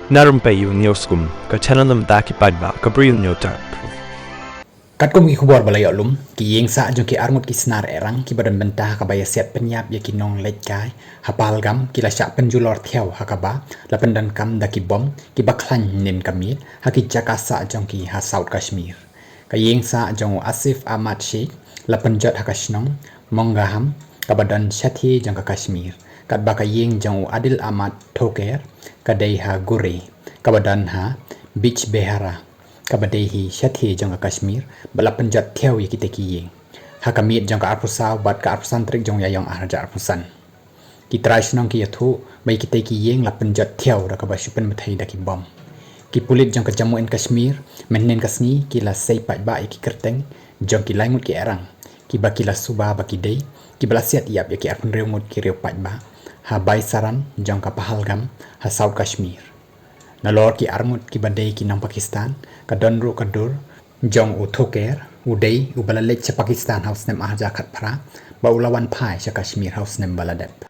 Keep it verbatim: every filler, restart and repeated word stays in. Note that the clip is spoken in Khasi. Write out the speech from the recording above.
Na rympei u News Kum, ka channel na bynta ki paidbah ka Bri u Hynñiewtrep. Katkum ki khubor ba la ïoh lum, ki ïing sah jong ki arngut ki snar ehrang ki ba don bynta ha kaba ïa siat pynïap ïa ki nongleit kai ha Pahalgam ki la shah pynjulor thiaw ha kaba la pyndonkam da ki bom ki ba khlaiñ hynnin ka miet ha ki jaka sah jong ki ha South Kashmir. Ka ïing sah jong u Asif Ahmad Sheikh la pynjot ha ka shnong Mongaham kaba don shathie jong ka Kashmir, katba ka ïing jong u Adil Ahmad Thoker ka dei ha Gure kaba don ha Bijbehara kaba dei hi shathie jong ka Kashmir, ba la pynjot thiaw ïa kitei ki ïing ha ka miet jong ka arphew saw bad ka arphew san tarik jong u Ïaïong ar hajar arphew san. Ki trai shnong ki ïathuh ba ïa kitei ki ïing la pynjot thiaw da kaba shu pynbthei da ki bom. Ki pulit jong ka Jammu and Kashmir mynhynnin ka sngi ki la sei paidbah ïa ki kyrteng jong ki lai ngut ki ehrang ki ba ki la suba ba ki dei ki ba la siat ïap ïa ki arphew hynriew ngut ki riew paidbah ha Baisaran jong ka Pahalgam ha South Kashmir. Nalor ki arngut ki ba dei ki nong Pakistan, ka don ruh ka dur jong u Thoker, u dei u ba la leit sha Pakistan ha u snem ar hajar khatphra bad u la wan phai sha Kashmir ha u snem ba la dep.